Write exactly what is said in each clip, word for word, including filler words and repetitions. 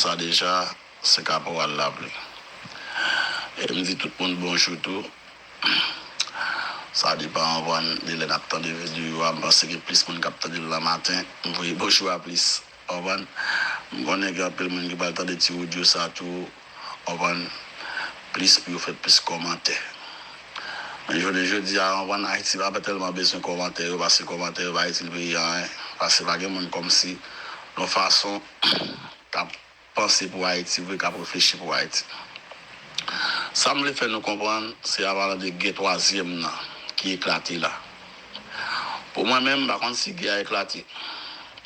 sa deja, se kaporal la vle. E m di tout moun bonjou tou. Sa depann, w konprann, de lè n ap tande videyo a. M panse gen plis moun k ap tande l nan maten. M voye bonjou a plis. W konprann? M konnen gen anpil moun ki pral tande ti odyo sa tou. W konprann? Plis pou yo fè plis kòmantè. Men jounen jodi a, w konprann, Ayiti pa tèlman bezwen kòmantè yo, paske kòmantè yo pa itil peyi a anyen. Paske pa gen moun kòmsi, yon fason, k ap panse pou Ayiti vre, k ap reflechi pou Ayiti. Sa m vle fè nou konprann, se avan de gè twazyèm nan ki eklate la. Pou mwen menm, m pa konn si gè a eklate.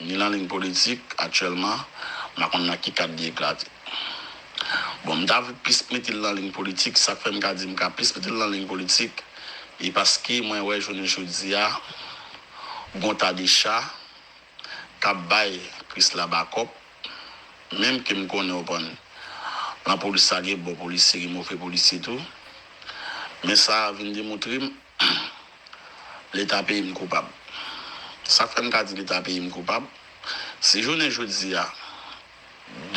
Ni nan liy politik, aktyèlman, m pa konn nan ki kad li eklate. Bon, m ta vle plis mete l nan liy politik, sa k fè m ka di m ka plis mete l nan liy politik, e paske mwen wè jounen jodi a, gon ta de cha, k ap bay Krisla bakòp, menm ke m konnen, w konprann, nan polis la gen bon polisye, gen move polisye tou. Men sa a vin demontre m, Leta peyi m koupab. Sa k fè m ka di Leta peyi m koupab, si jounen jodi a,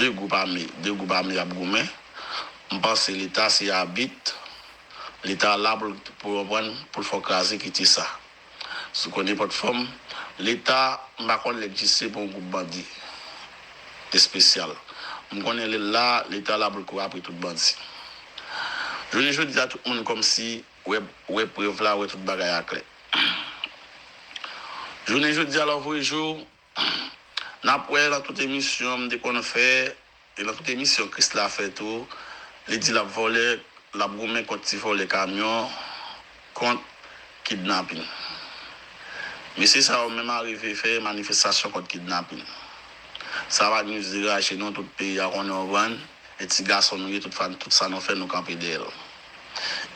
de gwoup ame, de gwoup ame ap goumen, m panse Leta se abit, Leta la pou l, pou l konprann, pou l fè w kraze kite sa. Sou konn nenpòt fòm, Leta, m pa konn lè egziste pou yon gwoup bandi espesyal. M konnen lè l la, Leta la pou l kouri apre tout bandi. Jounen jodi a, tout moun kòmsi wè, wè prèv la, wè tout bagay a klè. Jounen jodi a, lòvre jou, n ap wè nan tout emisyon m te konn fè, e nan tout emisyon Krisla fè tou, li di l ap vòlè, l ap goumen kont ti vòlè kamyon, kont kidnapin. Mesye sa yo menm arive fè manifestasyon kont kidnapin. Sa va nou deraje nou, tout peyi a konnen, w konprann, e ti gason nou ye, tout, tout sa nou fè, nou kanpe dèyè l.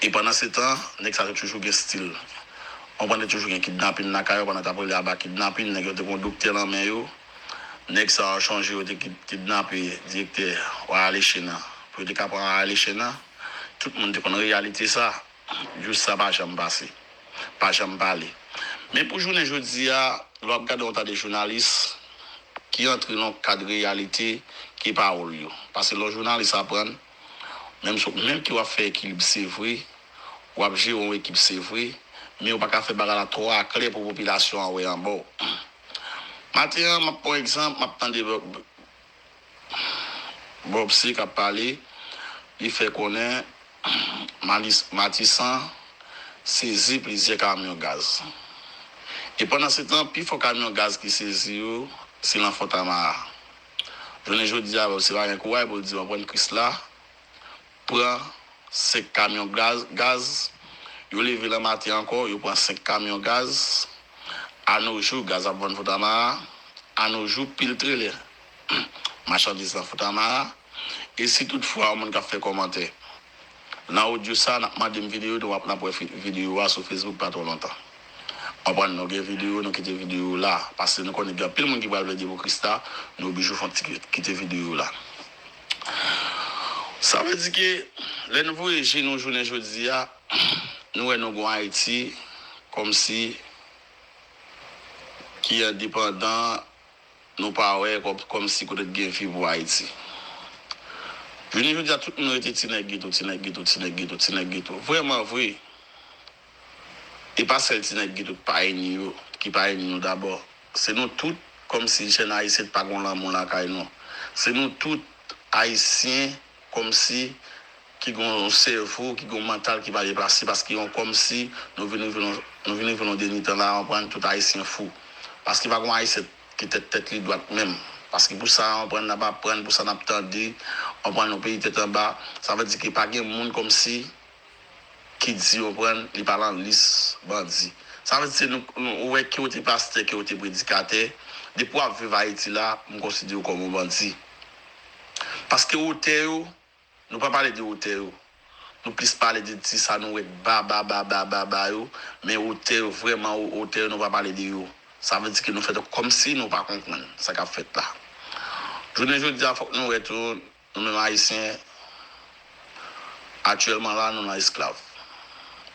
E pandan se tan, nèg sa yo toujou gen stil. W konprann, yo toujou gen kidnapin lakay yo, pandan t ap rele aba kidnapin, nèg yo te gon doktè nan men yo. Nèg sa yo chonje yo te kid-, kidnape direktè Royal Haitian nan. Pou yo te ka pran Royal Haitian nan, tout moun te konn reyalite sa. Jis sa pa janm pase. Pa janm pale. Men pou jounen jodi a, lè w ap gade yon ta de jounalis ki antre nan yon kad reyalite ki pawòl yo. Paske lè yon jounalis aprann, menm si, menm ke w ap fè ekilib, se vre, w ap jere yon ekip, se vre, men w pa ka fè bagay la twò aklè pou popilasyon an wè anba w. Maten an, m ap pran egzanp, m ap tande Bob, Bob C k ap pale, li fè konnen Malis-, Matisan sezi plizyè kamyon gaz. E pandan se tan, pifò kamyon gaz ki sezi yo, se nan Fontamara. Jounen jodi a, Bob C pa gen kouraj pou l di, w konprann, Krisla pran senk kamyon gaz, gaz. Yo leve nan maten ankò, yo pran senk kamyon gaz. Anojou, gaz ap vann Fontamara. Anojou, pil trelè machandiz nan Fontamara. E si toutfwa yon moun k ap fè kòmantè nan odyo sa, n ap mande m videyo, nou ap, n ap wè fi-, videyo a sou Facebook pa twò lontan. Konprann, nou gen videyo, nou kite videyo la. Paske nou konnen gen anpil moun ki pral plede pou Krisla, nou oblije fè yon ti kite videyo la. Sa vle di ke lè nou voye je nou jounen jodi a, nou wè nou gon Ayiti kòmsi ki endepandan, nou pa wè kòm, kòmsi kote t gen vi pou Ayiti. Jounen jodi a, tout moun rete ti nèg geto, ti nèg geto, ti nèg geto, ti nèg geto. Vrèman vre, e pa sèl ti nèg geto ki pa ini yo, ki pa ini nou dabò. Se nou tout, kòmsi jèn ayisyen pa gon lanmou lakay nou. Se nou tout ayisyen, kòmsi, ki gon yon sèvo, ki gon mantal ki pa deplase, paske yon kòmsi nou vin rive nan, nou vin rive nan dènye tan la, w konprann, tout ayisyen fou. Paske pa gon ayisyen ki tèt, tèt li dwat menm. Paske pou sa, w konprann, n ap aprann, pou sa n ap tande, w konprann, yon peyi tèt anba. Sa vle di ke pa gen moun kòmsi ki di, w konprann, li pa nan lis bandi. Sa vle di se nou, nou, ou wè ke w te pastè, ke w te predikatè, depi w ap viv Ayiti la, m konsidere w kòm yon bandi. Paske otè yo, nou pa pale de otè yo. Nou plis pale de ti sa nou wè k ba, ba, ba, ba, ba, ba yo, men otè yo, vrèman o-, otè yo, nou pa pale de yo. Sa vle di ke nou fè kòmsi nou pa konprann sa k ap fèt la. Jounen jodi a, fòk nou wè tou, nou menm Ayisyen, aktyèlman la, nou nan esklav.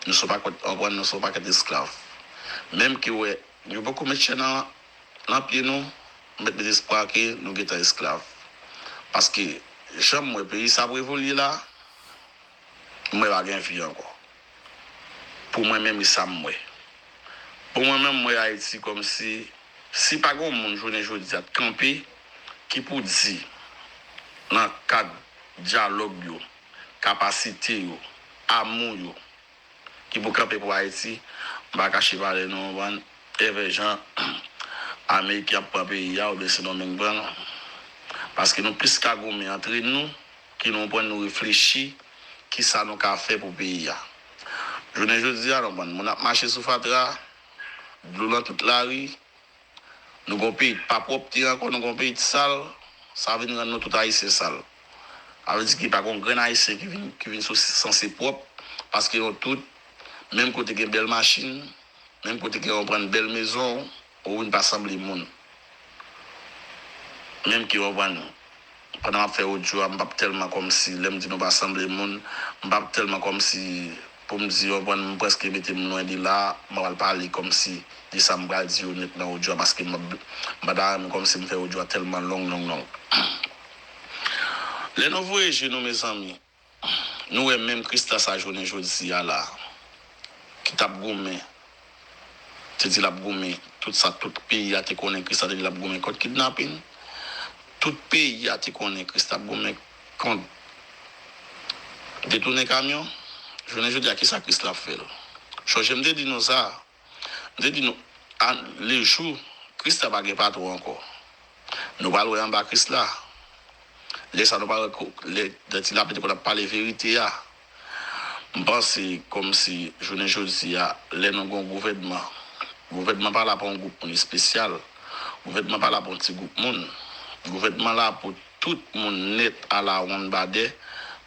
Nou se yon pakèt, w konprann, nou se yon pakèt esklav. Menm ke wè, yo poko met chèn nan, nan pye nou, m mèt met espwa ke nou gentan esklav. Paske jan m wè peyi sa ap evolye la, m wè pa gen vi ankò. Pou mwen menm, e sa m wè. Pou mwen menm, m wè Ayiti kòmsi, si pa gen yon moun jounen jodi a t kanpe, ki pou di, nan kad dyalòg yo, kapasite yo, amou yo, ki pou kanpe pou Ayiti, m pa kache pale nou, w konprann, evè jan Ameriken ap pran peyi a, oubyen Sendomeng pran l. Paske nou plis ka goumen antre nou, ke nou pran nou reflechi, kisa nou ka fè pou peyi a. Jounen jodi a, nou konprann, moun ap mache sou fatra, dlo nan tout lari, nou gon peyi pa pwòpte ankò, nou gon peyi sal, sa vin rann nou tout Ayisyen sal. Sa vle di ki pa gon grenn Ayisyen ki vin, ki vin sou, sanse pwòp, paske nou tout, menm kote gen bèl machin, menm kote gen, w konprann, bèl mezon, ou vin pa sanble moun. Menm ki, w konprann, pandan m ap fè odyo a, m p ap tèlman kòmsi, lè m di nou pa sanble moun, m p ap tèlman kòmsi pou m di, w konprann, m prèske mete m lwen de la, m pral pale kòmsi de sa m pral di yo nèt nan odyo a, paske m, m pa ta renmen kòmsi m fè odyo a tèlman long, long, long. Lè nou voye je nou, mezanmi, nou wè menm Christa sa jounen jodi a la, ki t ap goumen, te di l ap goumen, tout sa, tout peyi a te konnen Christa te di l ap goumen kont kidnapin, tout peyi a te konnen Christa ap goumen kont detounen kamyon, jounen jodi a, kisa Christa ap fè l? Chonje m te di nou sa, m te di nou, a, lejou, Christa pa gen patwon ankò. Nou pral wè anba Christa. Lè sa nou pral wè ko-, lè, lè Ti Lapli te konn ap pale verite a. M panse kòmsi jounen jodi a, lè nou gen yon gouvènman, gouvènman pa la pou yon gwoup moun espesyal. Gouvènman pa la pou yon ti gwoup moun. Gouvènman la pou tout moun nèt a la wonn badè,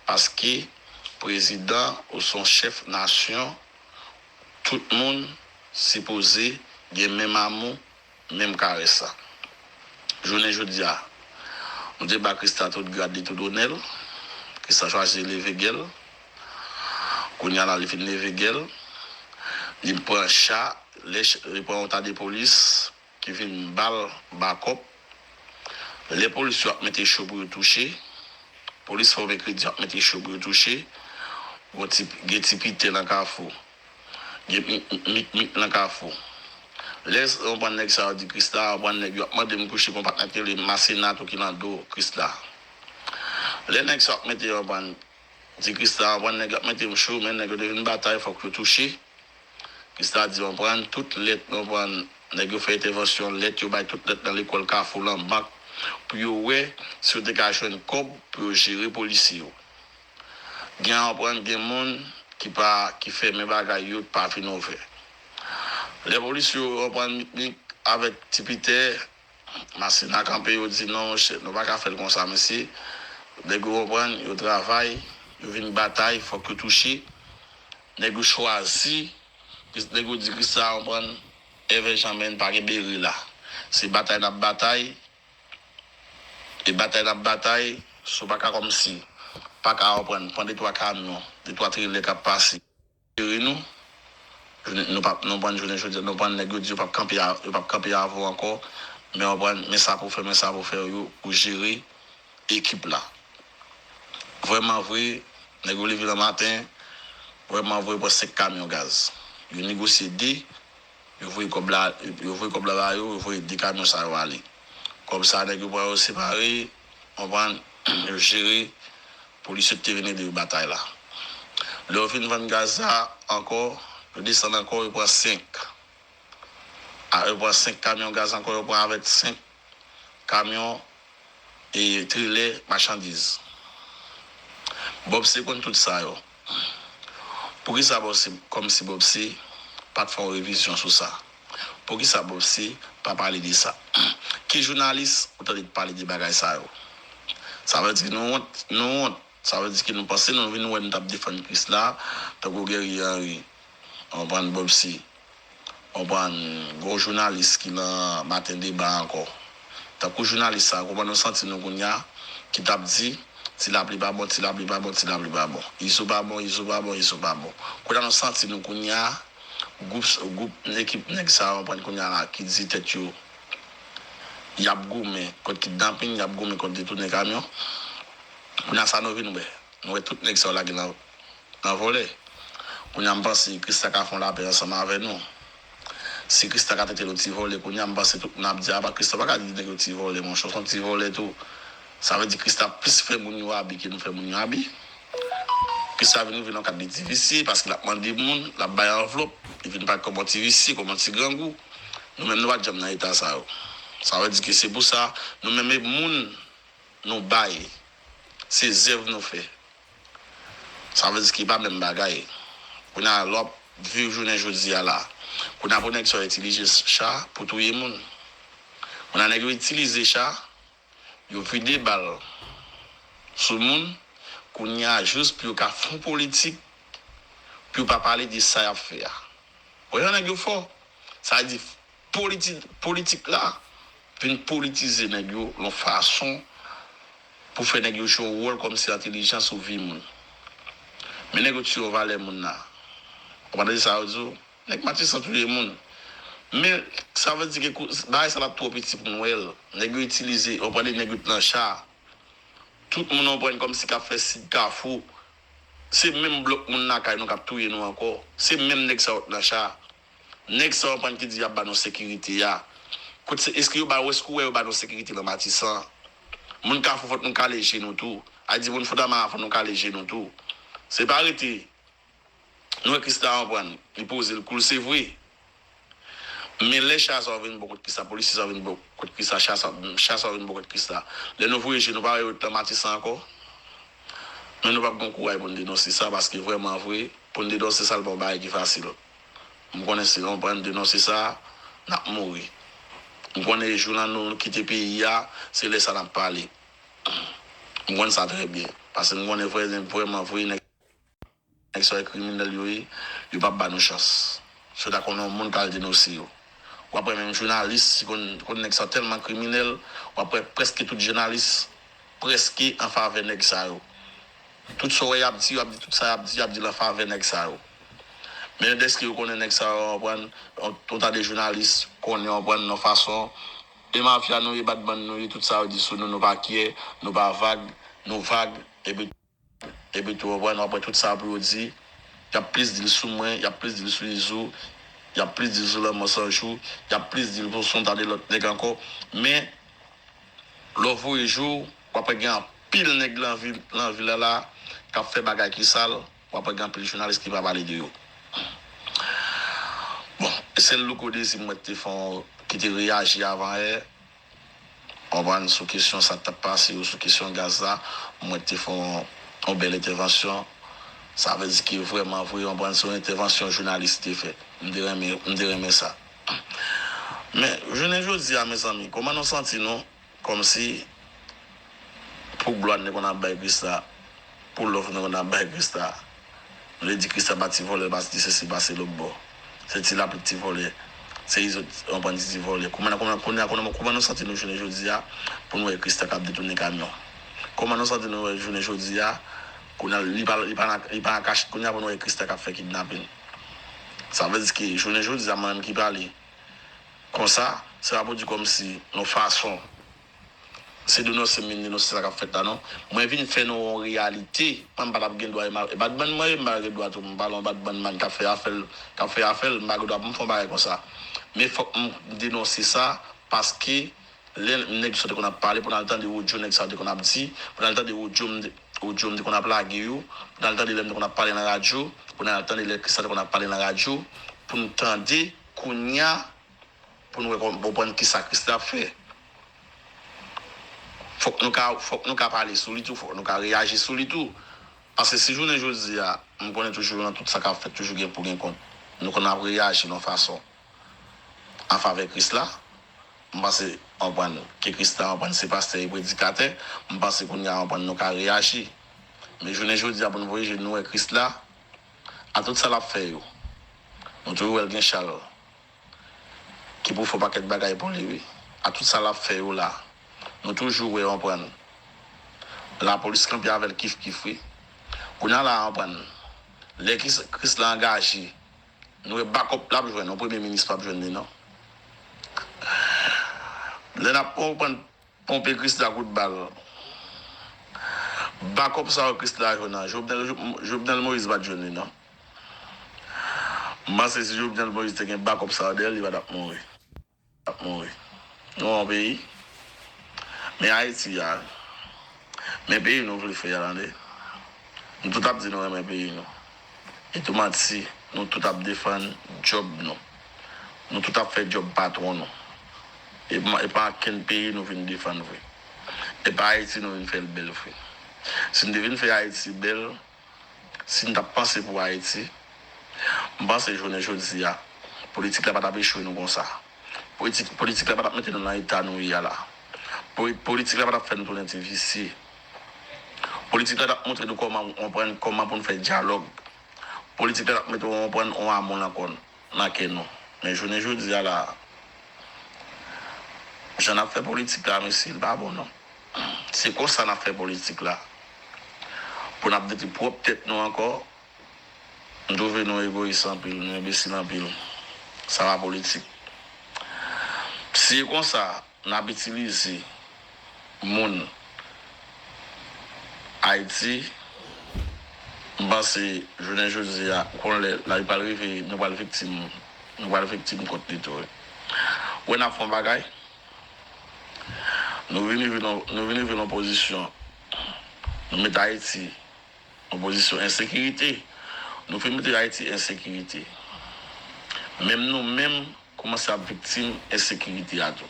paske prezidan ou se yon chèf nasyon, tout moun sipoze gen menm amou, menm karès la. Jounen jodi a, nou te ba Christa tout grad li, tout onè l. Christa chwazi leve gè l. Kounye a la, li fin leve gè l. Li pran cha, lè ch-, li pran yon ta de polis ki vin ba l bakòp. Lè polis yo ap mete cho pou yo touche, polis fòme kredi ap mete cho pou yo touche, gon ti, gen ti pitè nan kafou. Gen mi-, mi-, mikmik nan kafou. Lè s-, w konprann nèg sa yo di Christa, w konprann nèg yo ap mande m kouche, gon patnè ki rele Masena tou ki nan do Christa. Lè nèg sa yo ap mete, w konprann, di Christa, w konprann nèg yo ap mete m cho, men nèg yo te vin batay, fòk yo touche. Christa di, w konprann, tout lèt, w konprann, nèg yo fè entèvansyon, lèt yo bay tout lèt nan lekòl Kafou lan, bank, pou yo wè si yo te ka jwenn kòb pou yo jere polisye yo. Gen, w konprann, gen moun ki pa, ki fèmen bagay yo, pa vin ouvè. Lè polisye yo, w konprann, mikmik avèk ti pitè, Masena kanpe, yo di, "Non, monchè, nou pa ka fè l konsa, mesye." Nèg yo konprann, yo travay, yo vin batay, fòk yo touche. Nèg yo chwazi, nèg yo di, "Christa, w konprann, evè janmen pa gen bere la." Se batay n ap batay, e batay n ap batay, si w pa ka kòmsi, pa ka, w konprann, pran de twa kamyon, de twa trelè k ap pase. Jere nou. Nou p ap, nou pran jounen jodi a, nou pran nèg yo di yo p ap kanpe a, yo p ap kanpe avè w ankò, men w pran, men sa pou fè, men sa pou fè yo, pou jere ekip la. Vrèman vre, nèg yo leve nan maten, vrèman vre, pran senk kamyon gaz. Yo negosye de, yo voye kòb la, yo voye kòb la ba yo, yo voye de kamyon sa yo ale. Kòb sa, nèg yo pran yo separe, w konprann, yo jere, polis yo te vin ede yo batay la. Lè yo fin vann gaz la ankò, yo desann ankò, yo pran senk. A, yo pran senk kamyon gaz ankò, yo pran avèk senk kamyon e trelè machandiz. Bob C konn tout sa yo. Poukisa Bob C, kòmsi Bob C pa t fè yon revizyon sou sa? Poukisa Bob C pa pale de sa? Ki jounalis ou tande t pale de bagay sa yo? Sa vle di nou wont, nou wont. Sa vle di ke nou panse nou vin wè nou t ap defann Chrisla, tankou Guerrier Henry, w konprann, Bob C, w konprann, gwo jounalis ki nan Maten Deba ankò. Tankou jounalis sa, kòman nou santi nou kounye a, ki t ap di, Ti Lapli pa bon, Ti Lapli pa bon, Ti Lapli pa bon. Izo pa bon, Izo pa bon, Izo pa bon. Kounye a nou santi nou kounye a, gwoup, gwoup, ekip nèg sa yo, w konprann, kounye a la, ki di tèt yo, Y ap goumen kont kidnapin, y ap goumen kont detounen kamyon. Kounye a sa nou vin wè. Nou wè tout nèg sa yo lage nan, nan vòlè. Kounye a m panse Krista ka fè yon lapè ansanm avè nou. Si Krista ka trete nou ti vòlè, kounye a m panse tout moun ap di, "Apa Krista pa ka di nèg yo ti vòlè, monchè, se yon ti vòlè tou." Sa vle di Krista plis fè moun yo abi ke nou fè moun yo abi. Krista vin rive nan kad de ti visye, paske l ap mande moun, l ap bay anvlòp, li vin parèt kòm yon ti visye, kòm yon ti grangou. Nou menm nou pa t janm nan eta sa yo. Sa vle di ke se pou sa, nou menm e moun nou bay, se zèv nou fè. Sa vle di ke pa menm bagay. Kounye a, lè w ap viv jounen jodi a la, kounye a pou nèg sa yo itilize cha pou touye moun. Kounye a nèg yo itilize cha, yo vide bal sou moun, kounye a jis pou yo ka fè yon politik, pou yo pa pale de sa y ap fè a. Ou wè jan nèg yo fò? Sa vle di politik, politik la vin politize nèg yo yon fason pou fè nèg yo jwe yon wòl kòmsi entèlijans ou vi moun. Men nèg yo tire valè moun nan. Ou pa tande sa yo di w? Nèg Matisan touye moun. Men sa vle di ke kou- bagay sa la twò piti pou nou wè l. Nèg yo itilize, ou pa tande nèg yo t nan cha. Tout moun ou pran kòmsi k ap fè sid kafou. Se menm blòk moun lakay nou k ap touye nou ankò. Se menm nèg sa yo t nan cha. Nèg sa yo pran ki di y ap ba nou sekirite a. Kot se, èske yo ba, èske w wè yo ba nou sekirite nan Matisan? Moun Kafou fòk nou kale je nou tou. A di moun Fondamara fòk nou kale je nou tou. Se pa rete, nou wè Krista anprann, li poze l kou l se vre. Men lè cha sa yo vin bò kot Krista, polisye sa yo vin bò kot Krista, cha sa, cha sa yo vin bò kot Krista. Lè nou voye je nou pa wè yo t nan Matisan ankò. Men nou p ap gen kouraj pou n denonse sa, paske vrèman vre, pou n denonse sa, l pa yon bagay ki fasil. M konnen si nou pran denonse sa, n ap mouri. M konnen jou lan nou kite peyi a, se lè sa n ap pale. M konn sa trè byen. Paske m konnen vrè, vrèman vre, nèg, nèg sa yo kriminèl yo ye, yo p ap ba nou chans. Si yo ta konnen yon moun k al denonse yo. W ap wè menm jounalis, si konn, konn nèg sa tèlman kriminèl, w ap wè prèske tout jounalis, prèske an favè nèg sa yo. Tout sa w wè y ap di, y ap di tout sa y ap di, y ap di l an favè nèg sa yo. Men dèske yo konnen nèg sa yo, w konprann, yon, yon ta de jounalis konnen, w konprann, nan fason. E mafya nou ye, badman nou ye, tout sa yo di sou nou, nou pa kyè, nou pa vag, nou vag, epi, epi tou, w konprann, w ap wè tout sa pou yo di, y ap plis di l sou mwen, y ap plis di l sou Izou, y ap plis di l sou Lanmò San Jou, y ap plis di l sou yon ta de lòt nèg ankò. Men, lè w voye je w, w ap wè gen anpil nèg nan vil, nan vil la la k ap fè bagay ki sal, w ap wè gen anpil jounalis ki pa pale de yo. Bon, e se Louko Dezi m wè te fè yon, ki te reyaji avan yè. Konprann sou kesyon sa k t ap pase yo, sou kesyon gaz la, m wè te fè yon, yon bèl entèvansyon. Sa vle di ke vrèman vre, konprann, se yon entèvansyon jounalis te fè. M te renmen, m te renmen sa. Men, jounen jodi a, mezanmi, kòman nou santi nou? Kòmsi, pou glwa nou te konn ap bay Krista, pou love nou te konn ap bay Krista. Nou te di Krista pa ti vòlè, pa ti sesi, pa se lòt bò. Se Ti Lapli ki ti vòlè. Se Izo, konprann, ki ti vòlè. Kòman, kòman, kòman, kòman, kòman nou santi nou jounen jodi a pou nou wè Krista k ap detounen kamyon? Kòman nou santi nou wè jounen jodi a, kounye a, li pa, li pa nan, li pa nan kachèt kounye a pou nou wè Krista k ap fè kidnapin? Sa vle di ke jounen jodi a, mwen menm ki pale konsa, se pa pou di kòmsi yon fason se denonse m vin denonse sa k ap fèt la, non. Mwen vin fè nou yon reyalite. Mwen, m pa t ap gen dwa, e ma-, e badman mwen ye, m pa gen dwa tou, m pa yon badman man k ap fè afè l, k ap fè afè l, m pa gen dwa pou m fè yon bagay konsa. Men fòk m denonse sa, paske lè nèg sa te konn ap pale, pou n al tande odyo nèg sa te konn ap di, pou n al tande odyo m te, odyo m te konn ap lage yo, pou n al tande lè m te konn ap pale nan radyo, pou n al tande lè Krista te konn ap pale nan radyo, pou n tande kounye a, pou nou wè, konprann kisa Krista ap fè. Fòk nou ka, fòk nou ka pale sou li tou, fòk nou ka reyaji sou li tou. Paske si jounen jodi a, m konnen toujou nan tout sa k ap fèt, toujou gen pou gen kont. Nou konn ap reyaji nan fason an favè Kris la. M panse, konprann, ke Kris la, konprann, se pastè e predikatè, m panse kounye a, konprann, nou ka reyaji. Men jounen jodi a, pou nou voye je nou wè Kris la, a tout sa l ap fè yo, nou toujou wè l gen cha l. Ki pou fè yon pakèt bagay pou li, wi. A tout sa l ap fè yo la, nou toujou wè, konprann, lapolis kanpe avè l kif kif, wi. Kounye a la, konprann, lè Kris, Kris la angaje, nou wè bakòp l ap jwenn, yon premye minis p ap jwenn li, non. Lè n ap pran, pran ponpe Krisla kout bal. Bakòp sa yo Krisla jwenn nan. Jovenel, Jovenel Moïse pa t jwenn li, non. M panse si Jovenel Moïse te gen bakòp sa yo dèyè l, li pa t ap mouri. T ap mouri. Nou yon peyi. Men Ayiti a. Men peyi nou vle fè a, tande. Nou tout ap di nou renmen peyi nou. E tou manti, nou tout ap defann djòb nou. Nou tout ap fè djòb patwon nou. E pa, e pa ankenn peyi nou vin defann vre. E pa Ayiti nou vin fè l bèl vre. Si n te vin fè Ayiti bèl, si n t ap panse pou Ayiti, m panse jounen jodi a, politik la pa t ap echwe nou konsa. Politik, politik la pa t ap mete nou nan eta nou ye a la. Poli-, politik la pa t ap fè nou tounen ti visye. Politik la t ap montre nou kòman, konprann kòman pou n fè dyalòg. Politik la t ap mete w konprann yon amou nan kò n, nan kè nou. Men jounen jodi a la, jan n ap fè politik la, mesye, l pa bon non. Se konsa n ap fè politik la. Pou n ap detwi pwòp tèt nou ankò, m twouve nou egoyis anpil, nou enbesil anpil. Sa pa politik. Si e konsa, n ap itilize moun Ayiti, m panse jounen jodi a, konnen lè lari pral rive, nou pral viktim, nou pral viktim kont li tou wi. Wè n ap fè yon bagay, nou vin rive nan, nou vin rive nan pozisyon, nou met Ayiti an pozisyon ensekirite. Nou fin mete Ayiti ensekirite. Menm nou menm kòmanse ap viktim ensekirite a tou.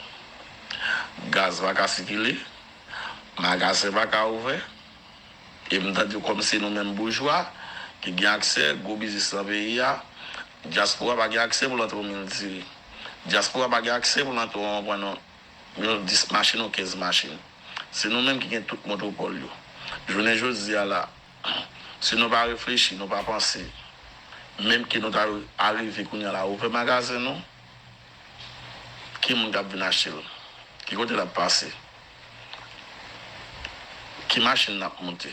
Gaz pa ka sikile, magazen pa ka ouvè, e m tande kòm se nou menm boujwa ki gen aksè gwo biznis nan peyi a, dyaspora pa gen aksè pou l antre yon mil diri. Dyaspora pa gen aksè pou l antre yon, pran yon, yon dis machin, yon kenz machin. Se nou menm ki gen tout monopòl yo. Jounen jodi a la, si nou pa reflechi, nou pa panse, menm ke nou ta arive kounye a la, ouvè magazen nou, ki moun k ap vin achte l? Ki kote l ap pase? Ki machin n ap moute?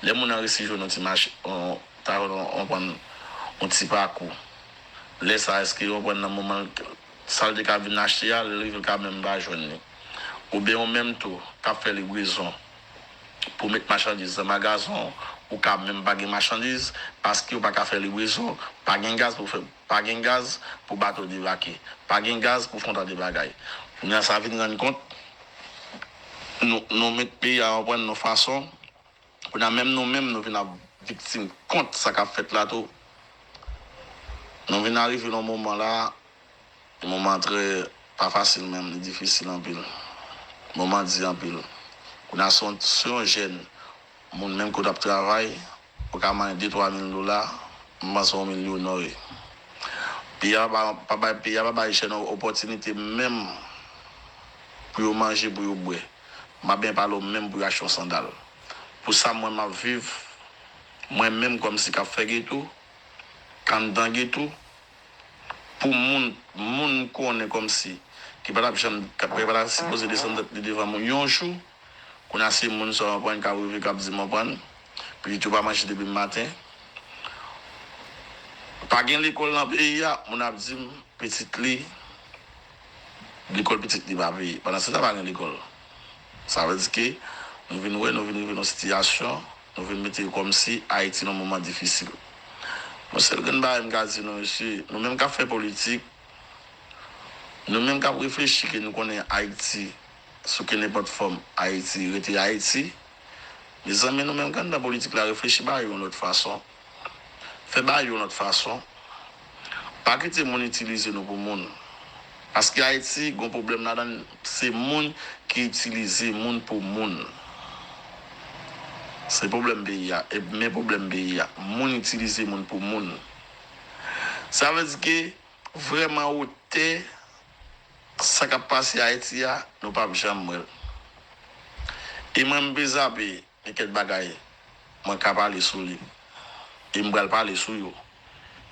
Lè moun nan resi jwenn yon ti machin, yon, ta jwenn yon, yon, yon ti pakou. Lè sa, èske yon pran nan moman l, sa l te ka vin achte a, lè l rive l ka menm pa jwenn li. Oubyen ou menm tou, k ap fè livrezon pou met machandiz nan magazen w, ou ka menm pa gen machandiz, paske ou pa ka fè livrezon, pa gen gaz pou fè, pa gen gaz pou bato debake, pa gen gaz pou fè yon ta de bagay. Kounye a sa vin rann kont, nou, nou met peyi a yon pran yon fason, kounye a menm nou menm, nou vin ap viktim kont sa k ap fèt la tou. Nou vin arive nan moman la, yon moman trè pa fasil menm, li difisil anpil. Moman di anpil. Kounye a se yon, se yon jèn, moun menm ke w t ap travay, ou ka manyen de twa mil dola, m panse w milyonè wi. Peyi a pa, pa bay, peyi a pa bay jèn opòtinite menm pou yo manje, pou yo bwè. M pa byen pale w menm pou yo achte yon sandal. Pou sa mwen m ap viv, mwen menm kòmsi k ap fè geto, k anndan geto, pou moun, moun m konnen kòmsi, ki pa t ap janm, ki pa t ap sipoze desann tèt li devan moun yon jou, kounye a se moun sa w konprann k ap rive k ap di m konprann, pitit yo pa manje depi maten. Pa gen lekòl nan peyi a, moun ap di m pitit li, lekòl pitit li pa peye. Pandan se tan pa gen lekòl. Sa vle di ke nou vin wè, nou vin rive nan sitiyasyon, nou vin mete kòmsi Ayiti nan moman difisil. Bon, sèl grenn bagay m ka di nou, mesye, nou menm k ap fè politik, nou menm k ap reflechi ke nou konnen Ayiti, sou kenenpòt fòm, Ayiti rete Ayiti. Mezanmi, nou menm k anndan politik la, reflechi bagay yo yon lòt fason. Fè bagay yo yon lòt fason. Pa kite moun itilize nou pou moun. Paske Ayiti, gon pwoblèm ladan l, se moun ki itilize moun pou moun. Se pwoblèm peyi a, e men pwoblèm peyi a. Moun itilize moun pou moun. Sa vle di ke vrèman wotè sa k ap pase Ayiti a, nou p ap janm wè l. E mwen, m pe zape. Gen kèk bagay mwen ka pale sou li. E m pral pale sou yo.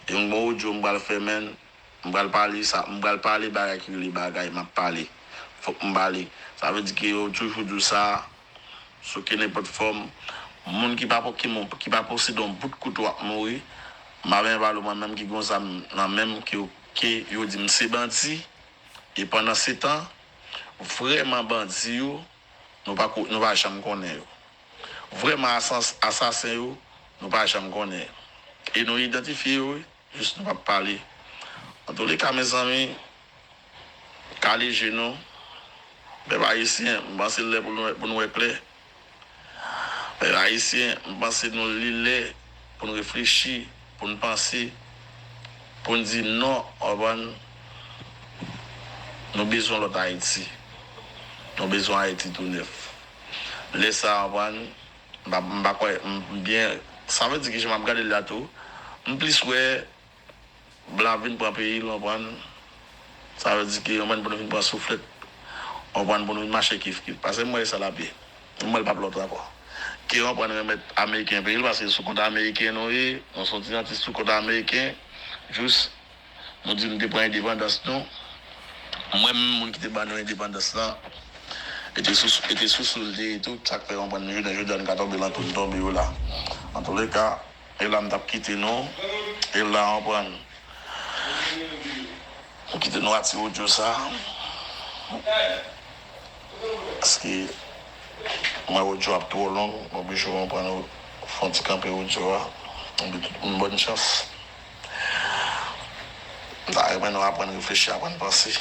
E m gon odyo m pral fè, men m pral pale sa, m pral pale bagay ki rele bagay, m ap pale. Fòk m pale. Sa vle di ke yo toujou di w sa, sou kenenpòt fòm, moun ki pa po-, ki moun, ki pa posede yon bout kouto ap mouri. M pa byen pale w mwen menm ki gon zam nan men m, ke yo, ke yo di m se bandi. E pandan se tan, vrèman bandi yo, nou pa, nou pa janm konnen yo. Vrèman asasen yo, nou pa janm konnen yo. E nou idantifye yo, wi, jis nou p ap pale. Antouleka, mezanmi, kale je nou. Pèp ayisyen, m panse l lè pou nou, pou nou wè klè. Pèp ayisyen, m panse nou li lè pou n reflechi, pou n panse, pou n di non, w konprann, nou bezwen lòt Ayiti. Nou bezwen Ayiti tou nèf. Lè sa a, w konprann, m pa, m pa kwè, m byen, sa vle di ki jan m ap gade l la tou, m plis wè blan ap vin pran peyi l, w konprann. Sa vle di ke w konprann pou nou vin pran souflèt, w konprann, pou nou vin mache kif kif. Paske m wè sa l ap ye. M wè l p ap lòt ankò. Ke w konprann remèt ameriken peyi l, paske sou kont ameriken nou ye, nou se yon ti janti sou kont ameriken, jis nou di nou te pran endepandans nou. Mwen menm, moun ki te ban nou endepandans lan, e te sou, e te sou sou l te ye tou, sa k fè w konprann jounen jodi a nou ka tonbe lan tou n tonbe yo la. Antouleka, e la m t ap kite nou, e la w konprann. M kite nou a ti odyo sa. Paske m wè odyo ap twò long, m oblije w konprann fè yon ti kanpe odyo a. M di tout moun bòn chans. M ta renmen nou aprann reflechi, aprann panse.